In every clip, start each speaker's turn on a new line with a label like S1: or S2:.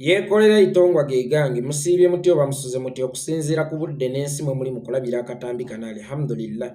S1: Yeekolera Itongwa ge gange, musiibye mutya oba musuze mutya okusinziira ku budde n'ensi mwe muli mu kulabira akatambi kano. Alihamdulillah,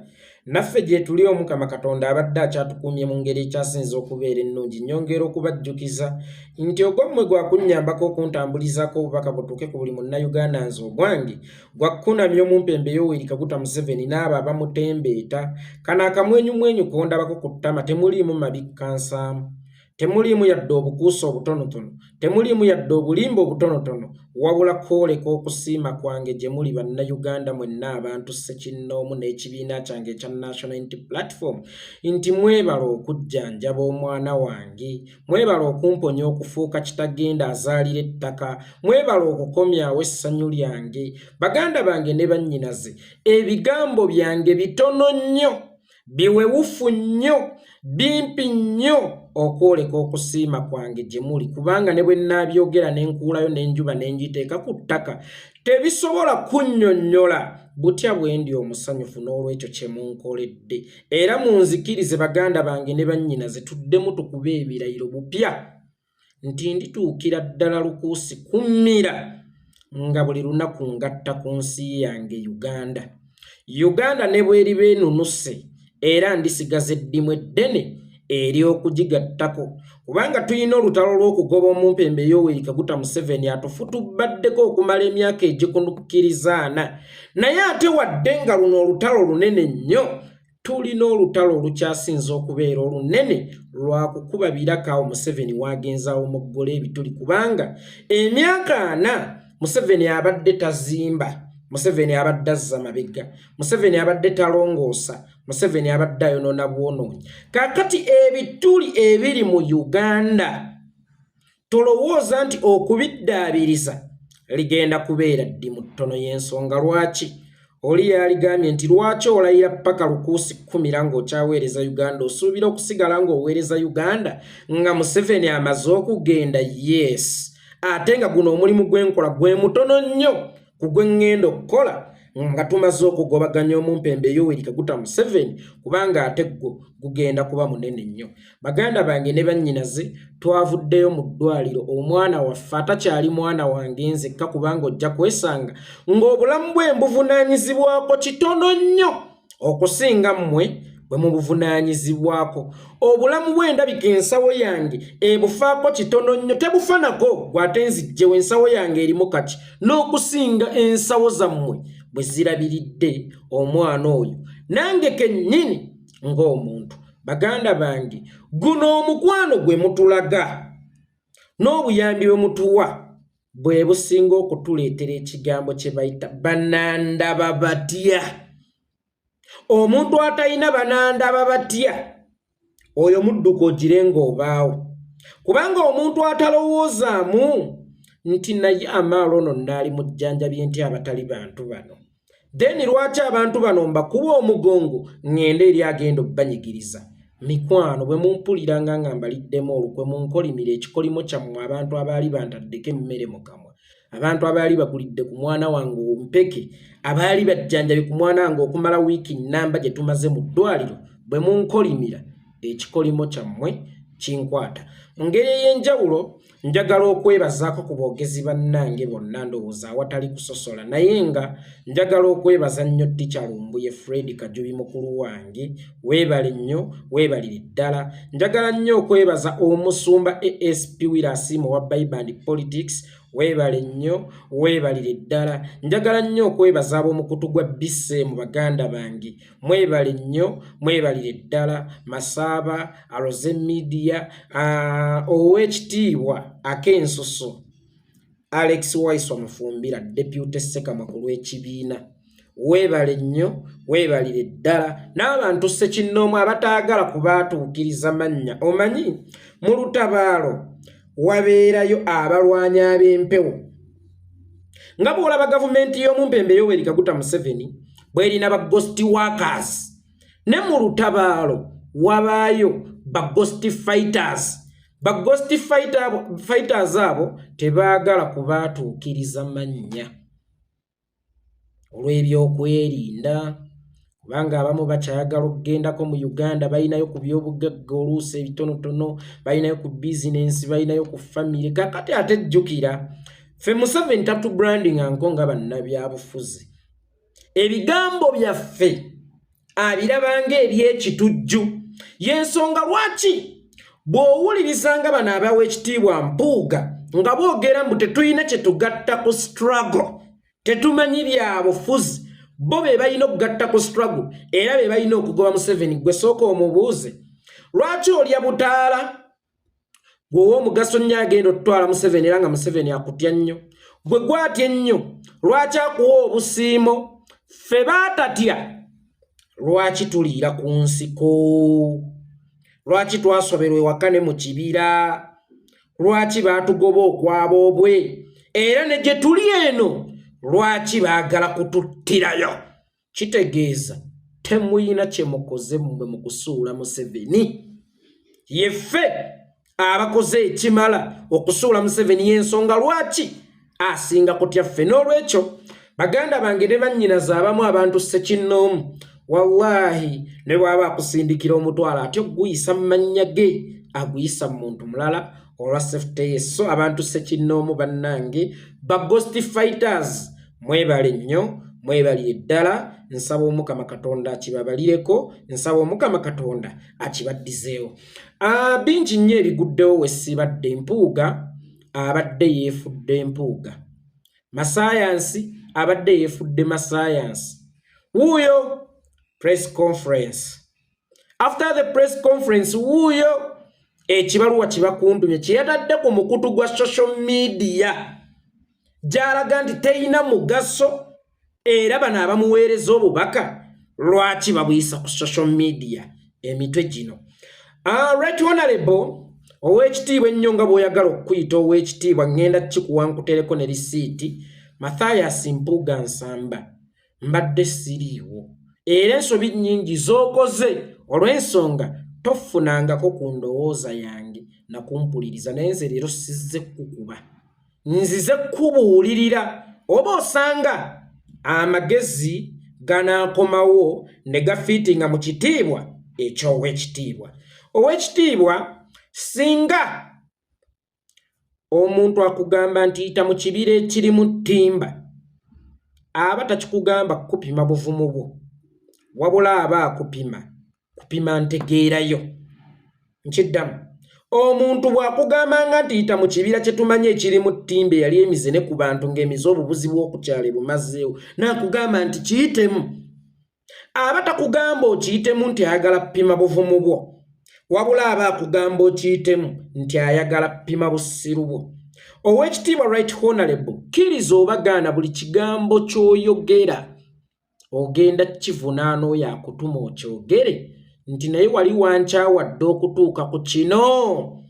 S1: naffe gyetuli, Omukama Katonda abadde akyatukuumye mu ngeri ekyasinze okubeera ennungi. Nnyongera okubajjukiza nti ogwammwe gwa kunnyambako okuntambulizaako obubaka butuuke ku buli Munnayuganda. Nze ogwange gwakkunamya omumpembe Yoweri Kaguta Museveni n'abo abamutembeeta. Kano akamwenyumwenyu kondabako ku ttama temuliimu mabikka nsaamu, temuliimu yadde obukuusa obutonotono, temuliimu yadde obulimba obutonotono, wabula kwoleka okusiima kwange gye muli Bannayuganda mwenna, abantu ssekinnoomu n'ekibiina kyange ekya National Unity Platform, nti mwebala okujjanjaba omwana wange, mwebala okumponya okufuuka kitagenda azaalira ettaka, mwebala okukomyawo essanyu lyange. Baganda bange ne bannyinaze, ebigambo byange bitono nnyo, biwewufu nnyo, bimpi nnyo okwoleka okusiima kwange gye muli, kubanga ne bwe nnaabyogera ne nkuulayo n'enjuba ne ngiteeka ku ttaka, tebisobola kunnyonnyola butya bwe ndi omusanyufu n'olwekyo kye munkoledde. Era munzikirize, baganda bange ne bannyinaze, tuddemu tukube ebirayiro bupya nti ndituukira ddala lukuusi kummira nga buli lunaku ngatta ku nsi yange Uganda. Uganda ne bw'eriba enunuse, era ndisigaza eddimu eddene ery'okugigattako, kubanga tulina olutalo lw'okugoba omumpembe Yoweri Kaguta Museveni atufutubbaddeko okumala emyaka egikunukkirizaana. Naye ate wadde nga luno olutalo lunene nnyo, tulina olutalo olukyasinze okubeera olunene lwa kukuba biraka awo Museveni wagenzawo muggola ebituli, kubanga emyaka 40 Museveni abadde tazimba, Museveni abadde azza mabega, Museveni abadde talongoosa, Museveni abadde ayonoona bwonoonyi. Kaakati ebituli ebiri mu Uganda, tolowooza nti okubiddaabiriza ligenda kubeera ddimu ttono. Y'ensonga lwaki oli yaligambye nti lwaki olayira paka lukuusi kkumira ng'okyaweereza Uganda? Osuubira okusigala ng'oweereza Uganda nga Museveni amaze okugenda? Yes, ate nga guno omulimu gw'enkola gwe mutono nnyo ku gwe ŋŋenda okukola nga tumaze okugobaganya omumpembe Yoweri Kaguta Museveni, kubanga ate gwo gugenda kuba munene nnyo. Baganda bange ne bannyinaze, twavuddeyo mu ddwaliro, omwana waffe atakyali mwana wange nzekka, kubanga ojja kwesanga ng'obulamu bwe mbuvunaanyizibwako kitono nnyo okusinga mmwe bwe mubuvunaanyizibwako. Obulamu bw'endabika ensawo yange ebufaako kitono nnyo, tebufanako gwate nzijjewo ensawo yange erimu kati n'okusinga ensawo zammwe bwe zirabiridde omwana oyo nange kennyini ng'omuntu. Baganda bange, guno omukwano gwe mutulaga n'obuyambi bwe mutuwa bwe businga okutuleetera ekigambo kye bayita banandaba batya. Omuntu atalina banandaba batya oyo mudduka ogire ng'obaawo, kubanga omuntu atalowoozaamu nti naye amaalo ono naali mujjanjabye nti abatali bantu bano, then lwaki abantu bano mbakuba omugongo ŋŋende eri agenda obbanyigiriza? Mikwano, bwe mumpuliranga nga mbaliddemu olukwe, munkolimira ekikolimo kyammwe. Abantu abaali bantaddeko emmere mu kamwa, abantu abaali bagulidde ku mwana wange ompeke, abaali bajjanjabi ku mwana wange okumala wiiki nnamba gye tumaze mu ddwaliro, bwe munkolimira, ekikolimo kyammwe kinkwata. Mu ngeri ey'enjawulo, njagala okwebazaako ku boogezi bannange bonna, ndowooza awatali kusosola, naye nga njagala okwebaza nnyo Ticca Lumbuye Fred Kajubi, mukulu wange, weebale nnyo, weebalire ddala. Njagala nnyo okwebaza omusumba ASP Wirasimu wa Bible and Politics, weebale nnyo, weebalire ddala. Njagala nnyo okwebaza ab'omukutu gwa BCM, baganda bange, mwebale nnyo, mwebalire ddala. Masaaba Aloze Media, ow'ekitiibwa ak'ensusu Alex Waiswa Mufumbira, Deputy Sekamwa ku lw'ekibiina, weebale nnyo, weebalire ddala. N'abantu ssekinnoomu abataagala kubaatuukiriza mannya, omanyi mu lutabaalo wabeerayo abalwanyi ab'empewo, nga bw'olaba gavumenti y'omumpembe Yoweri Kaguta Museveni bw'erina ba ghost workers, ne mu lutabaalo wabaayo ba ghost fighters. Ba ghost fighters abo tebaagala kubaatuukiriza mannya olw'ebyokwerinda, Kubanga abamu bakyayagala okugendako mu Uganda, balinayo ku byobugagga oluusi ebitonotono, balinayo ku bizinensi, balinayo ku famire. Kakati ate jjukira ffe Museveni tatubrandinganko nga bannabyabufuzi, ebigambo byaffe abirabanga ebyekitujju. Yensonga lwaki bw'owulirizanga bano abawa ekitiibwa Mpuuga nga boogera mbu tetulina kye tugatta ku struggle, tetumanyi byabufuzi, bo be balina okugatta ku struggle era be balina okugoba Museveni. Gwe sooka omubuuze, lwaki olya butaala? Gwe ow'omugaso nnyo agenda okutwala Museveni, era nga Museveni akutya nnyo, gwe gwatya ennyo, lwaki akuwa obusiimo? Ffe baatatya, lwaki tuliira ku nsiko? Lwaki twasoberwa ewaka ne mu kibira? Lwaki baatugoba okwaboobwe era ne gye tuli eno lwaki baagala kututtirayo? Kitegeeza temuyina kye mukoze mmwe mu kusuula Museveni. Yeffe abakoze ekimala okusuula Museveni, y'ensonga lwaki asinga kutya ffe. N'olwekyo baganda bange ne bannyinaze, abamu abantu ssekinnoomu, wallahi ne bw'aba akusindikira omutwalo atya okuguyisa mu mannya ge, aguyisa mu muntu mulala olwa safety ye. So abantu ssekinnoomu bannange ba ghost fighters, mwebale nnyo, mwebalire ddala. Nsaba Omukama Katonda akibabalireko, nsaba Omukama Katonda akibaddizeewo. Bingi nnyo ebiguddewo wesibadde. Mpuuga abadde yeefudde Mpuuga, masayansi abadde yeefudde masayansi. Wuuyo press conference, after the press conference wuuyo ekibaluwa kibakuntumye kyeyatadde ku mukutu gwa social media, gy'alaga nti teyina mugaso, era bano abamuweereza obubaka lwaki babuyisa ku social media? Emitwe gino. Right honorable, ow'ekitiibwa ennyo nga bw'oyagala okukuyita ow'ekitiibwa, ŋŋenda kikuwa nkutereko ne risiiti. Mathias Mpuuga Nsamba, mbadde siriiwo, era ensobi nnyingi z'okoze olw'ensonga tofunangako ku ndowooza yange nakumpuliriza, naye nze leero sizze kukuba, nzize kubuulirira oba osanga amagezi ganaakomawo ne gafiitinga mu kitiibwa eky'ow'ekitiibwa. Ow'ekitiibwa, singa omuntu akugamba nti yita mu kibira ekirimu ttimba, aba takikugamba kukupima buvumu bwo, wabula aba akupima kupima ntegeerayo. Nkiddamu, omuntu bw'akugambanga nti yita mu kibira kye tumanyi ekirimu ttimba eyali emize ne ku bantu ng'emize obubuzi bw'okukyalo ebumazeewo, n'akugamba nti kiyitemu, aba takugamba okiyitemu nti ayagala pima buvumu bwo, wabula aba akugamba okiyitemu nti ayagala pima busiru bwo. Ow'ekitiibwa right honorable, kkiriza oba gaana, buli kigambo ky'oyogera ogenda kivunaana oyo akutuma okyogere nti naye wali wankyawadde okutuuka ku kino,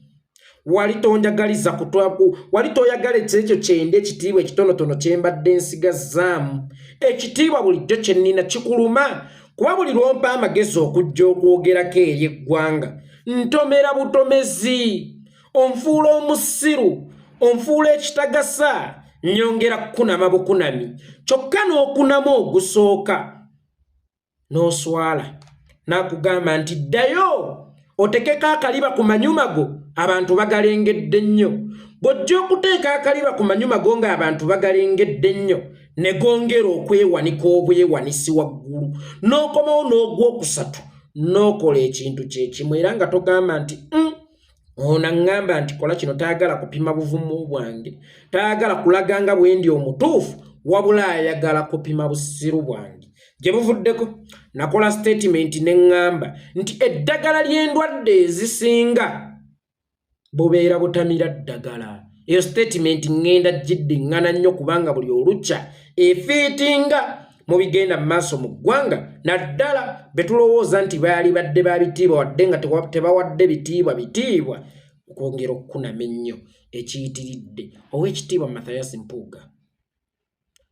S1: wali tonjagaliza kutwaku, wali toyagala ekyo kyenda ekitiibwa ekitonotono kyembadde nsigazzaamu. Ekitiibwa bulijjo kyennina kikuluma, kuba buli lwompa amagezi okujja okwogerako eri eggwanga ntomera butomezi, onfuula omusiru, onfuula ekitagasa, nyongera kukunama bukunami. Kyokka n'okunama ogusooka n'oswala n'akugamba nti ddayo otekeko akaliba ku manyuma go, abantu bagalengedde nnyo. Bw'ojja okuteeka akaliba ku manyuma go ng'abantu bagalengedde nnyo, ne gongera okwewanika obwewanisi waggulu, n'okomawo n'ogwokusatu n'okola ekintu kyekimu, era nga togamba nti ono aŋŋamba nti kola kino tayagala kupima buvumu bwange, tayagala kulaga nga bwe ndi omutuufu, wabula ayagala kupima busiru bwange. Gye buvuddeko nakola statement ne ŋŋamba nti eddagala ly'endwadde ezisinga bubeera butamira ddagala. Eyo statement ŋŋenda giddiŋŋana nnyo, kubanga buli olukya efiitinga mu bigenda mu maaso mu ggwanga, naddala be tulowooza nti baali badde ba bitiibwa, wadde nga tebawadde bitiibwa bitiibwa, okwongera okukunama ennyo ekiyitiridde. Ow'ekitiibwa Mathias Mpuuga,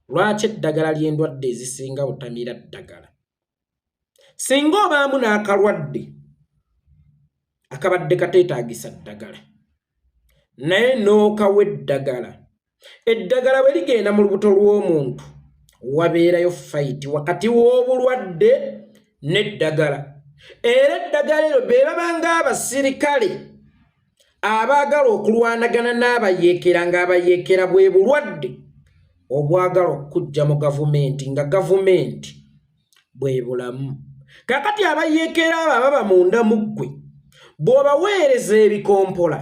S1: lwaki eddagala ly'endwadde ezisinga butamira ddagala? Singa obaamu n'akalwadde akabadde kateetaagisa ddagala naye n'okawa eddagala, eddagala bwe ligenda mu lubuto lw'omuntu wabeerayo fight wakati w'obulwadde n'eddagala, era eddagala eryo be babanga abasirikale abaagala okulwanagana n'abayeekera, ng'abayeekera bwe bulwadde obwagala okujja mu gavumenti, nga gavumenti bwe bulamu. Kakati abayeekera abo ababa munda mu ggwe, bw'obaweereza ebikompola,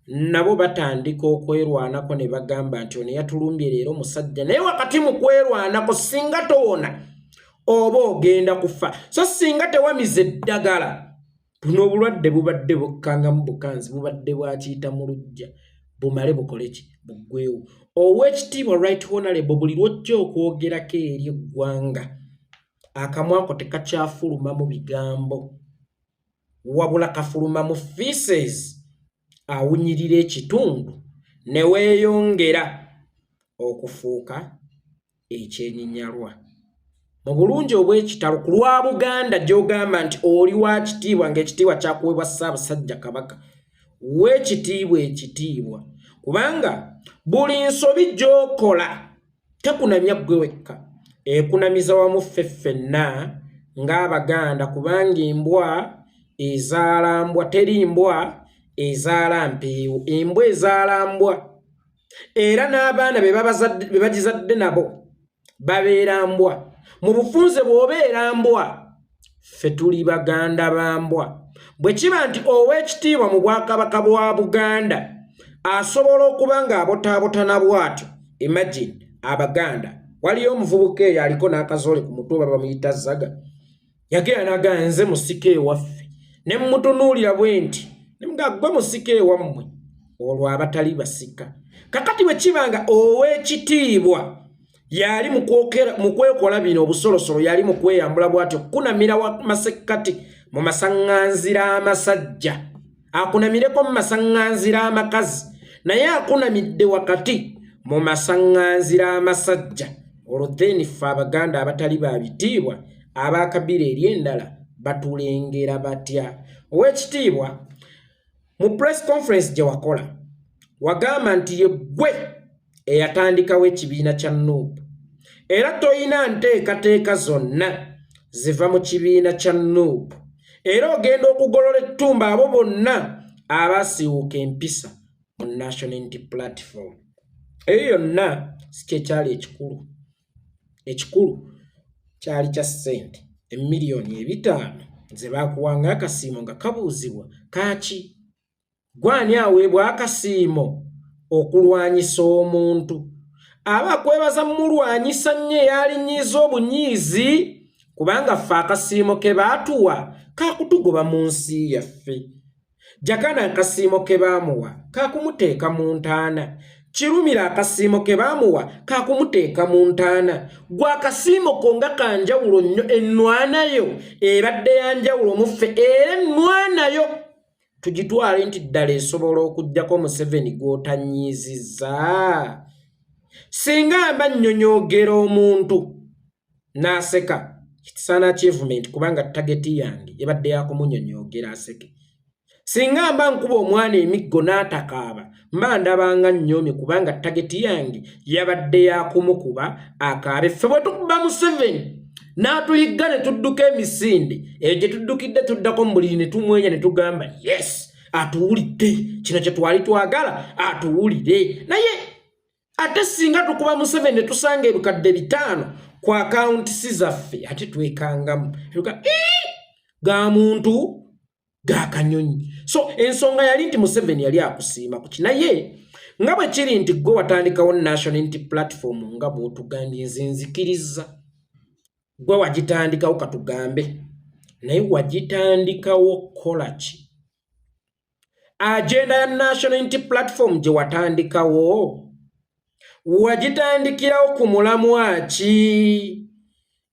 S1: nabo batandika okwerwanako ne bagamba nti ono yatulumbye leero musajja. Naye wakati mu kwerwanako, singa towona oba ogenda kufa. So singa tewamiza eddagala, buno obulwadde bubadde bukkangamu bukanzi, bubadde bwakiyita mu luggya, bumale bukole ki? Buggwewo. Ow'ekitiibwa Right Honorable, buli lwojja okwogerako eri eggwanga, akamwako tekakyafulumamu bigambo, wabula kafulumamu feces awunyirira ekitundu ne weeyongera okufuuka ekyenyinyalwa mu bulungi obw'ekitalo ku lwa Buganda gy'ogamba nti oli wa kitiibwa, ng'ekitiibwa kyakuweebwa Ssaabasajja Kabaka. Weekitiibwa ekitiibwa, kubanga buli nsobi gy'okola tekunamya ggwe wekka, ekunamiza wamu ffe ffenna ng'Abaganda, kubanga embwa ezaala mbwa, teri mbwa ezaala mpeewo. Embwa ezaala mbwa, era n'abaana be bagizadde nabo babeera mbwa. Mu bufunze bw'obeera mbwa, ffe tuli baganda ba mbwa. Bwe kiba nti ow'ekitiibwa mu Bwakabaka bwa Buganda asobola okuba ng'abotaabotana bw'atyo, imagine Abaganda. Waliyo omuvubuka eyo aliko n'akazoole ku mutwe, oba bamuyita Zaga, yagenda nagaa nze musika ewaffe, ne mmutunuulira bwe nti ne mga gwe musika ewammwe, olwo abatali basika? Kakati bwe kiba nga ow'ekitiibwa yali mu kwekola bino obusolosolo, yali mu kweyambula bw'atyo, kunamira masekkati mu masaŋŋanzira amasajja, akunamireko mu masaŋŋanzira amakazi, naye akunamidde wakati mu masaŋŋanzira amasajja, olwo then ffe Abaganda abatali ba bitiibwa, abakabira eri endala, batulengera batya? Ow'ekitiibwa, mu press conference gye wakola, wagamba nti ye ggwe eyatandikawo ekibiina kya NUP, era toyina nteekateeka zonna ziva mu kibiina kya NUP, era ogenda okugolola ettumba abo bonna abaasiiwuuka empisa mu National Unity Platform. Eyo yonna si kyekyali ekikulu. Ekikulu kyali kya ssente emiliyoni 5 ze baakuwanga akasiimo, nga kabuuzibwa kaaki? Gwani aweebwa akasiimo okulwanyisa omuntu? Aba akwebaza mumulwanyisa nnyo, eyalinyiiza obunyiizi, kubanga ffe akasiimo ke baatuwa kakutugoba mu nsi yaffe. Jakana akasiimo ke baamuwa kakumuteeka mu ntaana. Kirumira akasiimo ke baamuwa kakumuteeka mu ntaana. Gwe akasiimo ko nga kanjawulo nnyo, ennwanayo ebadde ya njawulo mu ffe, era ennwanayo tugitwale nti ddala esobola okuggyako Museveni gw'otanyiizizza. Singa mba nnyonyoogera omuntu n'aseka, kisaana achievement, kubanga target yange ebadde yakumunyonyoogera aseke. Singa mba nkuba omwana emiggo n'atakaaba, mba ndabanga nnyoomye, kubanga target yange yabadde yakumukuba akaabe. Ffe bwe tukuba Museveni n'atuyigga ne tudduka emisinde eyo gye tuddukidde, tuddako mu buliri ne tumwenya ne tugamba, "Yes, atuwulidde kino kye twali twagala atuwulire." Naye ate singa tukuba Museveni ne tusanga 500,000 ku akawunti si zaffe, ate twekangamu ga muntu gakanyonyi. So ensonga yali nti Museveni yali akusiima kuki? Naye nga bwe kiri nti gwe watandikawo National Unity Platform, nga bw'otugambye, nze nzikiriza gwe wagitandikawo, katugambe, naye wagitandikawo kukola ki? Agenda ya National Unity Platform gye watandikawo, wagitandikirawo ku mulamwa ki?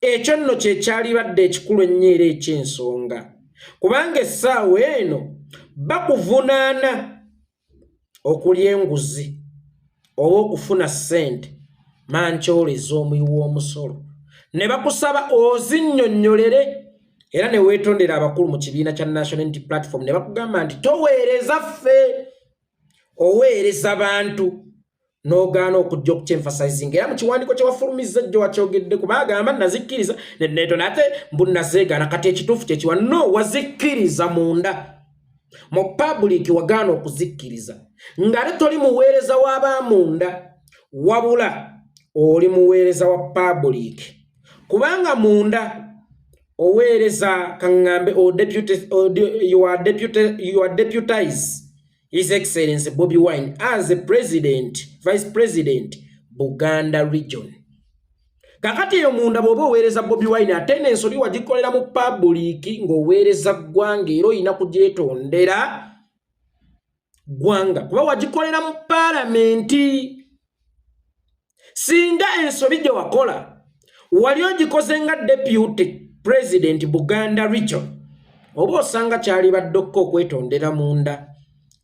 S1: Ekyo nno kye kyalibadde ekikulu ennyo era eky'ensonga, kubanga essaawa eno bakuvunaana okulya enguzi oba okufuna ssente mankyolo ez'omuwi w'omusolo, ne bakusaba ozinnyonnyolere, era ne weetondera abakulu mu kibiina kya National Unity Platform, ne bakugamba nti toweereza ffe, oweereza bantu. N'ogaana okujja okukyemphasizinga, era mu kiwandiiko kye wafulumizza jjo wakyogedde, kuba agamba nazikkiriza neneeto ate mbu nazeegaana. Kati ekituufu kyekiwa? No, wazikkiriza munda, mu public wagaana okuzikkiriza, ng'ate toli muweereza w'abamunda, wabula oli muweereza wa public, kubanga munda oweereza kaŋŋambe you are deputize His Excellency Bobi Wine as a president, vice president, Buganda region. Kakati eyo munda bw'oba oweereza Bobi Wine, ate n'ensobi wagikolera mu public ng'oweereza ggwanga, era olina kugyetondera ggwanga kuba wagikolera mu paalamenti. Singa ensobi gye wakola wali ogikoze nga deputy president Buganda region, oba osanga kyalibadde okko okwetondera munda,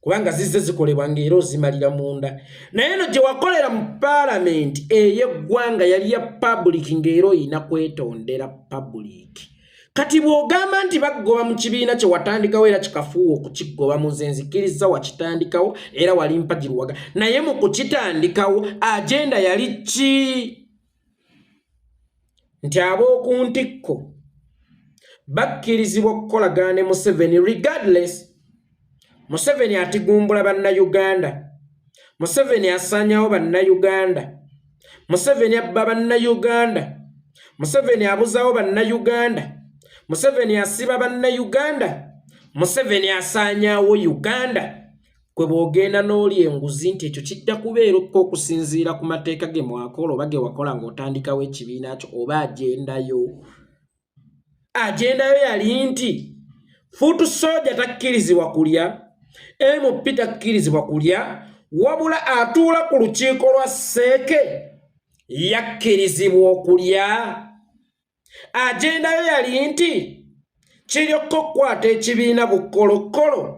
S1: kubanga zizze zikolebwa ng'era ozimalira munda. Naye eno gye wakolera mu paalamenti ey'eggwanga yali ya public, ng'era oyina kwetondera public. Kati bw'ogamba nti baggoba mu kibiina kye watandikawo, era kikafuuwa okukigoba mu nze nzikiriza wakitandikawo era wali mpagiruwaga, naye mu kukitandikawo agenda yali ki? Nti ab'oku ntikko bakkirizibwa okukolagana ne Museveni regardless Museveni atigumbula Bannayuganda, Museveni asaanyawo Bannayuganda, Museveni abba Bannayuganda, Museveni abuzaawo Bannayuganda, Museveni asiba Bannayuganda, Museveni asaanyaawo Uganda. Kwe bw'ogenda n'olya enguzi nti ekyo kijja kubeera okko okusinziira ku mateeka ge mwakola oba ge wakola ng'otandikawo ekibiina kyo, oba agendayo. Agendayo yali nti foot soldier takkirizibwa kulya, MP takkirizibwa kulya, wabula atuula ku lukiiko lwa CEC yakkirizibwa okulya. Agendayo yali nti kiryokka okukwata ekibiina bukolokolo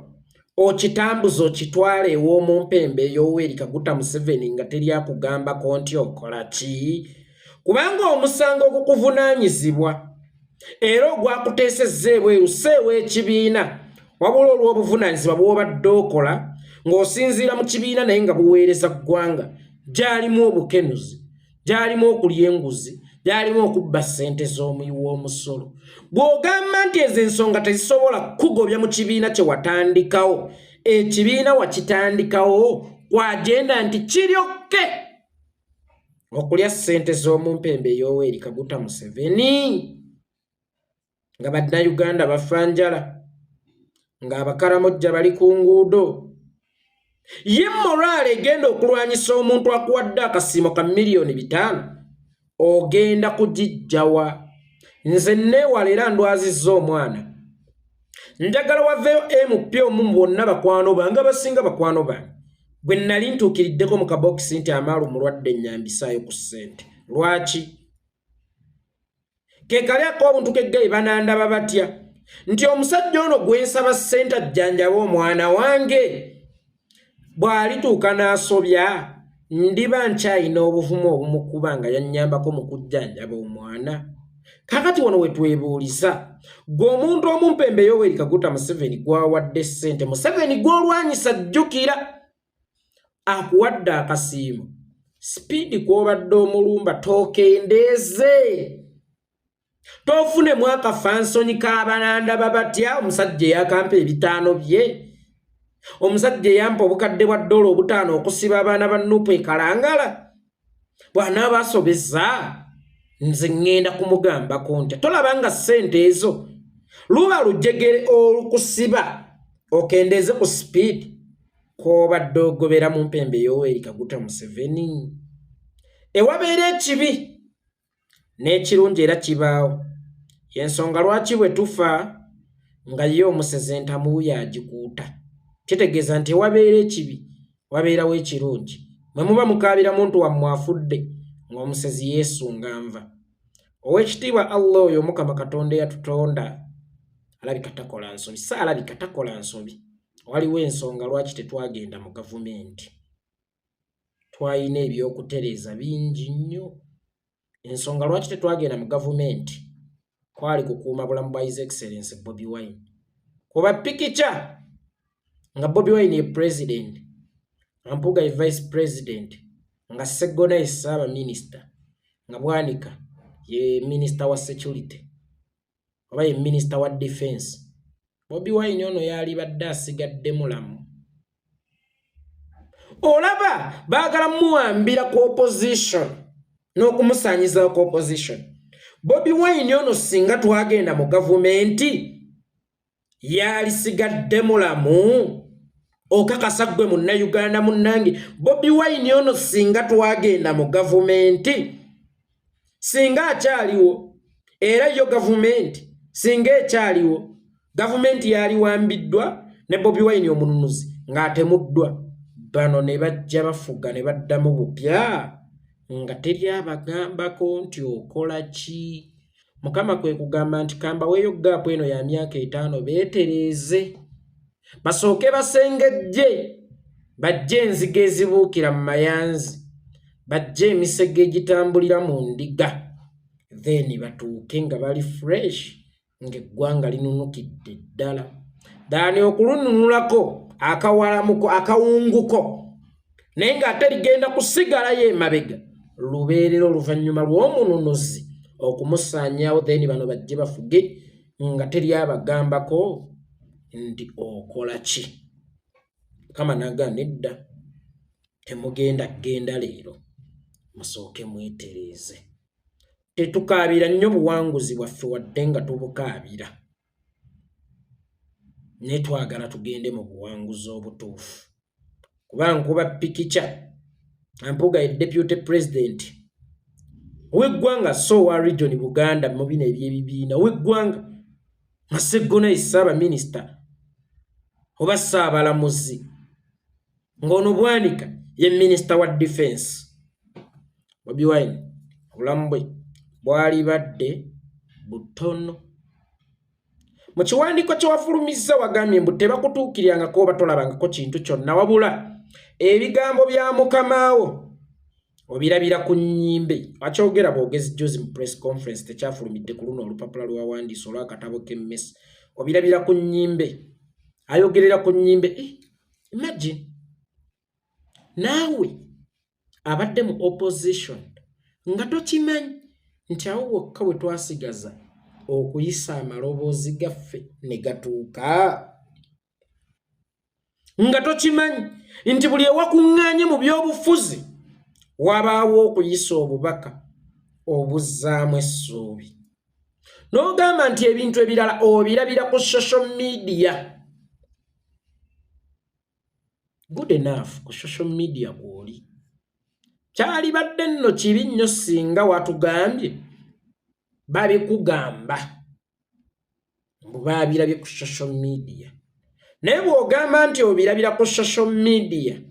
S1: okitambuza okitwala ew'omumpembe Yoweri Kaguta Museveni nga teri akugambako nti okola ki, kubanga omusango ogukuvunaanyizibwa era ogwakuteesezza ebweru si ew'ekibiina, wabula olw'obuvunaanyizibwa bw'obadde okola ng'osinziira mu kibiina naye nga buweereza ggwanga, gyalimu obukenuzi, gyalimu okulya enguzi, gyalimu okubba ssente z'omuyi w'omusolo. Bw'ogamba nti ezo ensonga tezisobola kukugobya mu kibiina kye watandikawo, ekibiina wakitandikawo kwagenda nti kiryokke okulya ssente z'omumpembe Yoweri Kaguta Museveni nga Bannayuganda bafa njala, ng'Abakaramojja bali ku nguudo. Ye morale egenda okulwanyisa omuntu akuwadde akasiimo ka 5 miliyoni ogenda kugijjawa? Nze neewala era ndwazizza omwana. Njagala waveeyo MP omu mu bonna bakwano bange, abasinga bakwano bange, gwe nali ntuukiriddeko mu kabokisi nti amaalu mulwadde, nnyambisaayo ku ssente. Lwaki ke kali ak'obuntu keggayi banandaba batya nti omusajja ono gwe nsaba ssente ajjanjabe omwana wange bw'alituuka n'asobya, ndiba nkyayina obuvumu obumukuba nga yannyambako mu kujjanjaba omwana? Kakati wano we twebuuliza, gwe omuntu omumpembe Yoweri Kaguta Museveni gwawadde ssente, Museveni gw'olwanyisa, jjukira akuwadde akasiimo, speed kw'obadde omulumba tookendeeze, tofunemu akafansonyi k'abanandaba batya omusajja eyakampa 500 bye, omusajja eyampa obukadde bwa $5 okusiba abaana ba NUP ekalangala, bw'anaaba asobezza nze ŋŋenda kumugambako ntya? Tolaba nga ssente ezo luba lujegere olukusiba okendeeze ku speed kw'obadde ogobera mu mpembe Yoweri Kaguta Museveni? Ewabeera ekibi n'ekirungi era kibaawo. Yensonga lwaki bwe tufa nga ye omusezi entamu wuyo agikuuta, kitegeeza nti ewabeera ekibi wabeerawo ekirungi. Mwe muba mukaabira muntu wammwe afudde, ng'omusezi yeesunga nva. Ow'ekitiibwa Allah oyo Omukama Katonda eyatutonda alabika takola nsobi, si alabika takola nsobi. Waliwo ensonga lwaki tetwagenda mu gavumenti. Twalina ebyokutereeza bingi nnyo. Ensonga lwaki tetwagenda mu gavumenti kwali kukuuma bulamu bwa His Excellence Bobi Wine, kuba pikica nga Bobi Wine ye president, Mpuuga ye vice president. Nga Sseggona ye Ssaabaminisita, nga Bwanika ye minisita wa security oba ye minisita wa defense, Bobi Wine ono yalibadde asigadde mulamu? Olaba baagala muwambira ku opposition n'okumusaanyiza ku opposition. Bobi Wine ono singa twagenda mu gavumenti yalisigadde mulamu? Okakasa ggwe Munnayuganda munnange, Bobi Wine ono singa twagenda mu gavumenti singa akyaliwo? Era yo gavumenti singa ekyaliwo, gavumenti yaliwambiddwa ne Bobi Wine omununuzi ng'atemuddwa, bano ne bajja bafuga ne baddamu bupya nga teri abagambako nti okola ki? Mukama kwe kugamba nti kambaweeyo gap eno ya myaka 5, beetereeze, basooke basengejje, bajje enzige ezibuukira mu mayanzi, bajje emisege egitambulira mu ndiga, then batuuke nga bali fresh, ng'eggwanga linunukidde ddala daani okulununulako akawalamuko akawunguko, naye ng'ate ligenda kusigalayo emabega lubeerera oluvannyuma lw'omununuzi okumusaanyaawo, then bano bajje bafuge nga teri abagambako nti okola ki. Mukama naga nedda, temugenda kgenda leero, musooke mwetereeze. Tetukaabira nnyo buwanguzi bwaffe wadde nga tubukaabira, naye twagala tugende mu buwanguzi obutuufu, kuba nkuba pikica Mpuuga ye deputy president ow'eggwanga, so wa region Buganda mu bino ebyebibiina ow'eggwanga, nga Sseggona ye ssaabaminisita oba ssaabalamuzi, ng'ono Bwanika ye minisita wa defense. Bobi Wine obulamu bwe bwalibadde butono. Mu kiwandiiko kye wafulumizza wagambye mbu tebakutuukiryangako oba tolabangako kintu kyonna, wabula ebigambo bya mukamaawo obirabira ku nnyimbe. Akyogera bwogezi juzi mu press conference, tekyafulumidde ku luno olupapula lwawandiisa olw'akatabo k'emmese. Obirabira ku nnyimbe, ayogerera ku nnyimbe. Imagine naawe abadde mu opposition nga tokimanyi nti awo wokka we twasigaza okuyisa amaloboozi gaffe ne gatuuka, nga tokimanyi nti buli ewakuŋŋaanye mu byobufuzi wabaawo okuyisa obubaka obuzzaamu essuubi, n'ogamba nti ebintu ebirala obirabira ku social media. Good enough, ku social media kw'oli. Kyalibadde nno kibi nnyo singa watugambye babikugamba mbu baabirabye ku social media, naye bw'ogamba nti obirabira ku social media,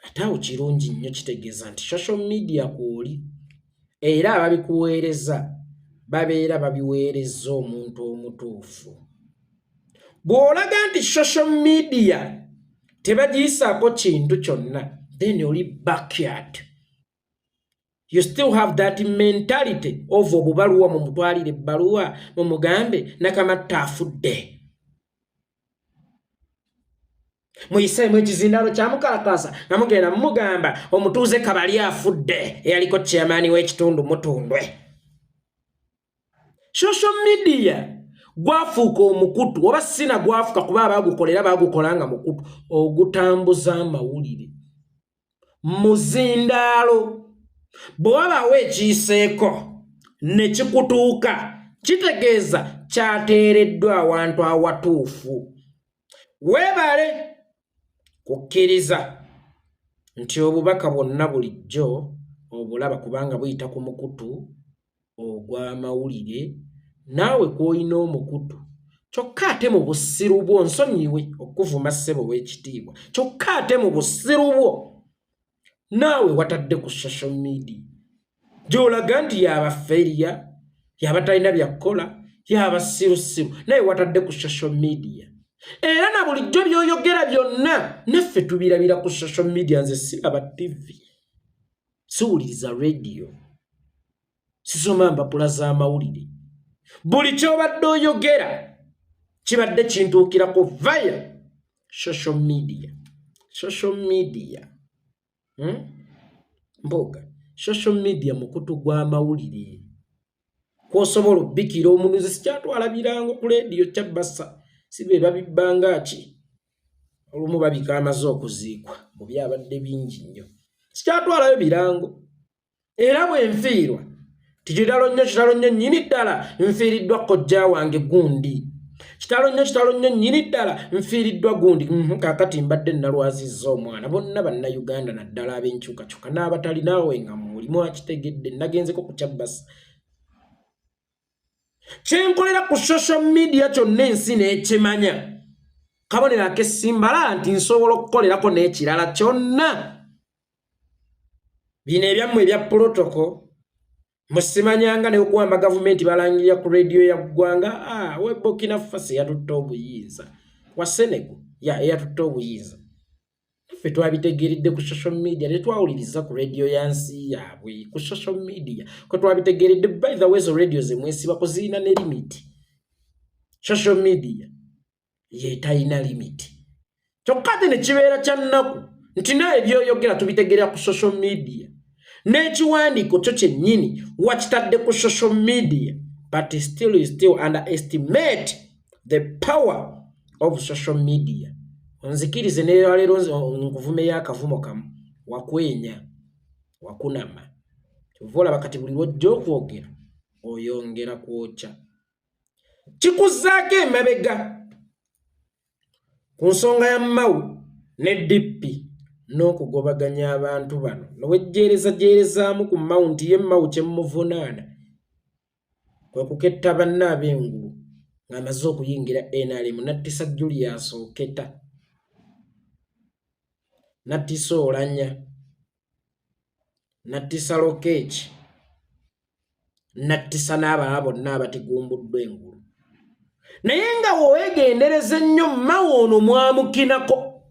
S1: ate awo kirungi nnyo, kitegeeza nti social media kw'oli era ababikuweereza babeera babiweereza omuntu omutuufu. Bw'olaga nti social media tebagiyisaako kintu kyonna, then oli backyard, you still have that mentality of obubaluwa, mumutwalire ebbaluwa mumugambe Nakamatta afudde, muyiseemu ekizindaalo kyamukalakasa nga mugenda mumugamba omutuuze Kabali afudde, eyaliko chairman w'ekitundu Mutundwe. Social media gwafuuka omukutu, oba sina gwafuuka kuba abagukolera bagukola nga mukutu ogutambuza amawulire. Muzindaalo bwe wabaawo ekiyiseeko ne kikutuuka, kitegeeza kyateereddwa awantu awatuufu. Weebale kukkiriza nti obubaka bwonna bulijjo obulaba kubanga buyita ku mukutu ogw'amawulire, naawe kw'olina omukutu. Kyokka ate mu busiru bwo, nsonyiwe okuvuma ssebo w'ekitiibwa, kyokka ate mu busiru bwo naawe watadde ku social media gy'olaga nti yabaferiya, yabatalina byakukola, yabasirusiru, naye watadde ku social media. Era na bulijjo by'oyogera byonna naffe tubirabira ku social media. Nze siraba TV, siwuliriza radio, sisoma mpapula z'amawulire. Buli ky'obadde oyogera kibadde kintuukirako via social media. Social media, Mpuuga, social media mukutu gw'amawulire kwosobola obbikira omunuzi. Sikyatwala birango ku leediyo kyabbasa, si be babibbanga ki, olumu babika amaze okuziikwa mu byabadde bingi nnyo. Sikyatwalayo birango, era bwe nfiirwa ti kitalo nnyo, kitalo nnyo nnyini ddala, nfiiriddwa kojja wange gundi, kitalo nnyo, kitalo nnyo nnyini ddala, nfiiriddwa gundi. Kaakati mbadde nalwazizza omwana. Bonna Bannayuganda, naddala ab'enkyukakyuka n'abatali naawe nga mulimu akitegedde, nagenzeko ku kyabbasa. Kyenkolera ku social media kyonna ensi n'ekimanya, kabonero ak'essimbala nti nsobola okukolerako n'ekirala kyonna. Bino ebyammwe ebya protocol musimanyanga neokuwamba gavumenti balangirira ku rediyo ya ggwanga. Ah, we Burkina Faso eyatutte obuyinza, wa Senegal ya eyatutte obuyinza, ffe twabitegeeredde ku social media, tetwawuliriza ku rediyo ya nsi yaabwe. Ku social media kwe twabitegeeredde. By the way, ezo rediyo zemwesibako zirina ne limit, social media yetalina limit. Kyokka ate ne kibeera kya nnaku nti naye byoyogera tubitegeerera ku social media, n'ekiwandiiko kyo kyennyini wakitadde ku social media, but still you still underestimate the power of social media. Onzikirize neleero nkuvumeyo akavumo kamu: wakwenya, wakunama. Kyova olaba kati buli lwojja okwogera oyongera kwokya. Kikuzzaako emabega ku nsonga ya Mawu ne DP n'okugobaganya abantu bano, nowejjeereza jeerezaamu ku Mawu nti ye Mawu kyemuvunaana kwe kuketta banne ab'engulu ng'amaze okuyingira NRM, n'attisa Julius Oketa, n'attisa Olanya, n'attisa Lokeeki, n'attisa n'abalala bonna abatigumbuddwa engulu. Naye nga weegendereza ennyo, Mawo ono mwamukinako,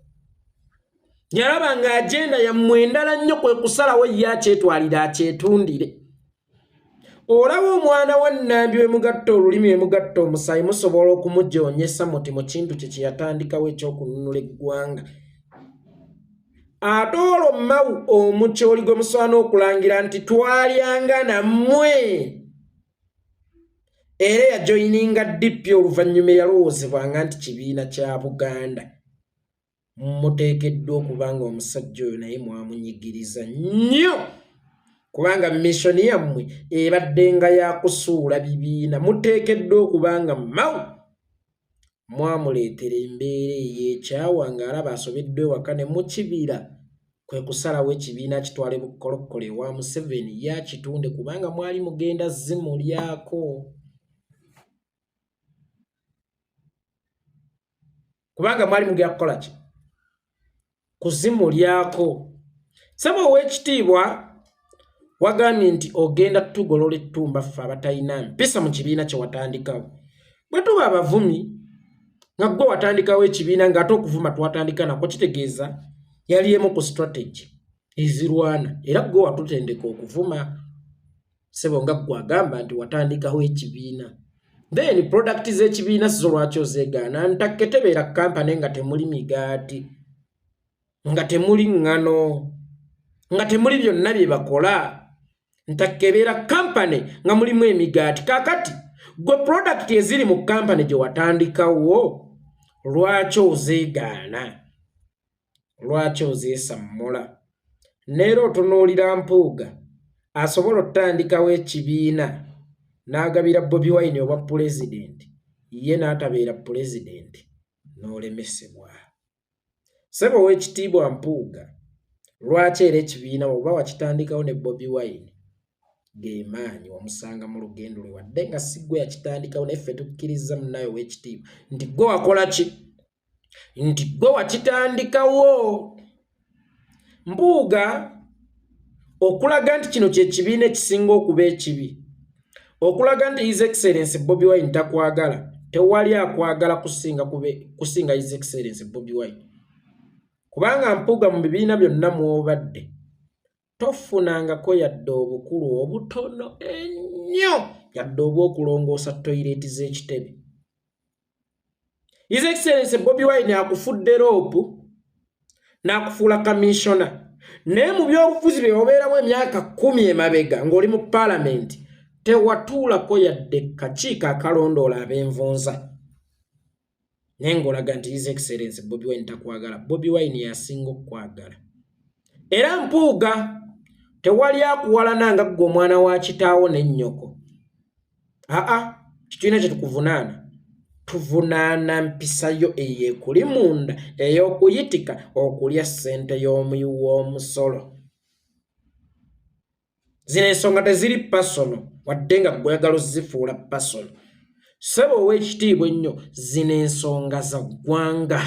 S1: yalaba nga agenda yammwe endala nnyo, kwe kusalawo ye akyetwalire akyetundire. Olaba omwana wa Nnambi we mugatta olulimi, we mugatta omusaayi, musobola okumujoonyesa muti mu kintu kye kye yatandikawo eky'okununula eggwanga. Ate olwo Mawu omukyoli gwe musobola n'okulangira nti twalyanga nammwe, era yajoyininga DP oluvannyuma eyalowoozebwanga nti kibiina kya Buganda. Muteekeddwa okuba nga omusajja oyo naye mwamunyigiriza nnyo, kubanga missioni yammwe ebadde nga yakusuula bibiina. Muteekeddwa okuba nga Mawu mwamuleetera embeera ey'ekyawa ng'alaba asobeddwa ewaka ne mukibira, kwe kusalawo ekibiina kitwale bukolokkolo ewa Museveni ye akitunde, kubanga mwali mugenda zimulyako, kubanga mwali mugenda kukola ki? Kuzimulyako. Saba ow'ekitiibwa, wagambye nti ogenda tugolola ettumba ffe abatalina mpisa mu kibiina kye watandikawo. Bwe tuba abavumi nga ggwe watandikawo ekibiina, ng'ate okuvuma twatandika nakwo, kitegeeza yali emu ku strategy ezirwana, era ggwe watutendeka okuvuma. Sebo, nga ggwe agamba nti watandikawo ekibiina, then product z'ekibiina sizo lwaki ozeegaana? Ntakke tebeera kampany nga temuli migaati, nga temuli ŋŋano, nga temuli byonna bye bakola. Ntakke ebeera kampany nga mulimu emigaati. Kaakati gwe product eziri mu kampany gye watandikawo lwaki ozeegaana? Lwaki ozeesammula? Neera otunuulira Mpuuga asobola otutandikawo ekibiina n'agabira Bobi Wine obwa pulezidenti, ye n'atabeera pulezidenti, n'olemesebwa. Ssebo ow'ekitiibwa Mpuuga, lwaki era ekibiina oba wakitandikawo ne Bobi Wine ge maanyi wamusanga mu lugendo lwe, wadde nga si ggwe yakitandikawo, naye ffe tukkiriza munnaye ow'ekitiibwa nti ggwe wakola ki, nti ggwe wakitandikawo. Mpuuga, okulaga nti kino kye kibiina ekisinga okuba ekibi, okulaga nti His Excellence Bobi Wine takwagala, tewali akwagala kusinga kusinga His Excellence Bobi Wine, kubanga Mpuuga mu bibiina byonna mw'obadde tofunangako yadde obukulu obutono ennyo, yadde obw'okulongoosa toyireeti z'ekitebe. His Excellence Bobi Wine akufudde roopu n'akufuula kamishona, Naye mu byobufuzi bye wabeeramu emyaka 10 emabega ng'oli mu paalamenti, tewatuulako yadde kakiiko akalondoola ab'envunza, naye ng'olaga nti His Excellence Bobi Wine takwagala. Bobi Wine yasinga okukwagala. Era Mpuuga, tewali akuwalana nga ggwe omwana wa kitaawo ne nnyoko. Aa, kitulina kye tukuvunaana, tuvunaana mpisa yo eyo ekuli munda ey'okuyitika okulya ssente y'omuyi w'omusolo. Zino ensonga teziri pasono, wadde nga ggwe oyagala ozifuula pasono. Ssebo ow'ekitiibwa ennyo, zino ensonga za ggwanga,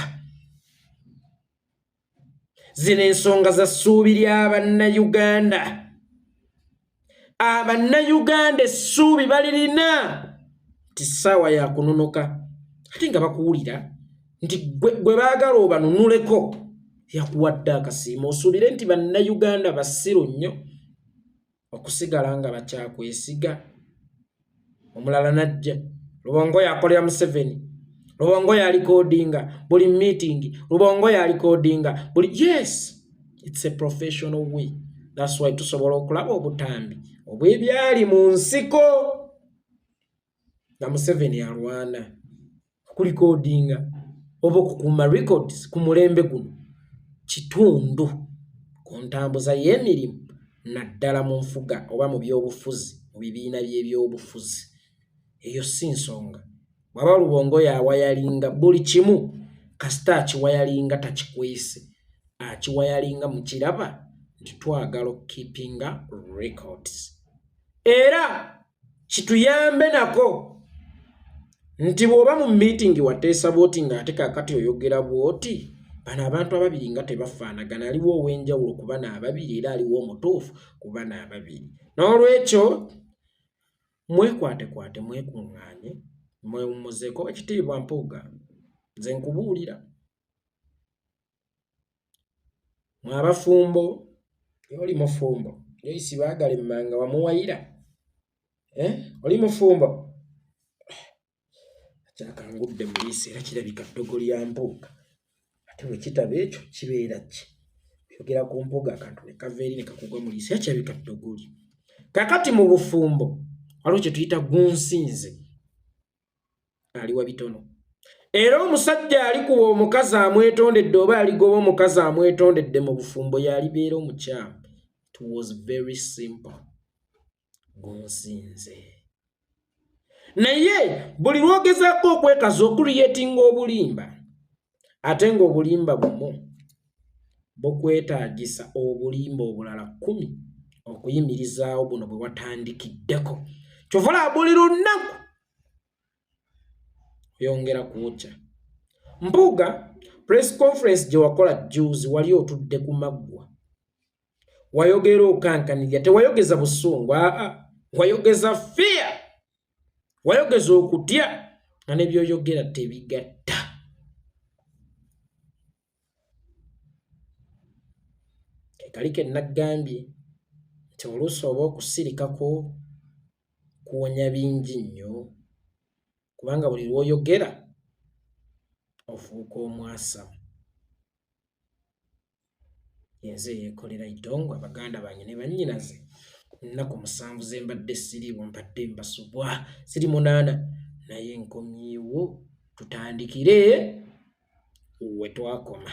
S1: zino ensonga za ssuubi lya Bannayuganda. Abannayuganda essuubi balirina nti ssaawa ya kununuka, ate nga bakuwulira nti gwe baagala obanunuleko yakuwadde akasiimo. Osuubire nti Bannayuganda basiru nnyo okusigala nga bakyakwesiga? Omulala najja, Lubongoya akolera Museveni, Lubongoya alikodinga buli meeting, Lubongoya alikodinga buli. Yes, it's a professional way. That's why tusobola okulaba obutambi obw'ebyali mu nsiko nga Museveni alwana. Okulikodinga oba okukuuma records ku mulembe guno kitundu ku ntambuza y'emirimu, naddala mu nfuga oba mu byobufuzi, mu bibiina by'ebyobufuzi. Eyo si nsonga. Bw'aba Lubongoya awayalinga buli kimu, kasita akiwayalinga takikwese, akiwayalinga mukiraba nti twagala okukeepinga records, era kituyambe nako nti bw'oba mu meeting wateesa bwoti, ng'ate kaakati oyogera bwoti, bano abantu ababiri nga tebafaanagana, aliwo ow'enjawulo ku bano ababiri, era aliwo omutuufu ku bano ababiri. N'olwekyo mwekwatekwate, mwekuŋŋaanye, mwewummuzeeko. Ekitiibwa Mpuuga, nze nkubuulira, mwe abafumbo, oli mufumbo, Joyce baagala emmanga wamuwayira, eh? Oli mufumbo, kyakangudde mu liiso, era kirabika ddogo lya Mpuuga. Ate bwe kitaba ekyo kibeera ki? Oyogera ku Mpuuga, akantu ne kava eri ne kakugwa mu liiso, era kirabika ddogo lye. Kakati mu bufumbo waliwo kye tuyita gunsinze aliwa bitono, era omusajja alikuwa omukazi amwetondedde oba aligoba omukazi amwetondedde mu bufumbo yalibeera omukyamu. It was very simple, gunsinze. Naye buli lwogezaako okwekaza, okuliyetinga obulimba, ate ng'obulimba bumu bukwetaagisa obulimba obulala 10 okuyimirizaawo buno bwe watandikiddeko. Kyova olaba buli lunaku oyongera kwokya. Mpuuga, press conference gye wakola juzi, wali otudde ku maggwa, wayogera okankanirya, tewayogeza busungu, aa, wayogeza fear, wayogeza okutya, nga nebyoyogera tebigatta. Kali ke naggambye nti oluusi oba okusirikako kuwonya bingi nnyo, kubanga buli lw'oyogera ofuuka omwasamu. Ensi eyeekolera itongo. Abaganda bange ne bannyinaze, ennaku 7 ze mbadde siriiwo, mbadde mbasubwa, siri 8, naye nkomyewo tutandikire we twakoma.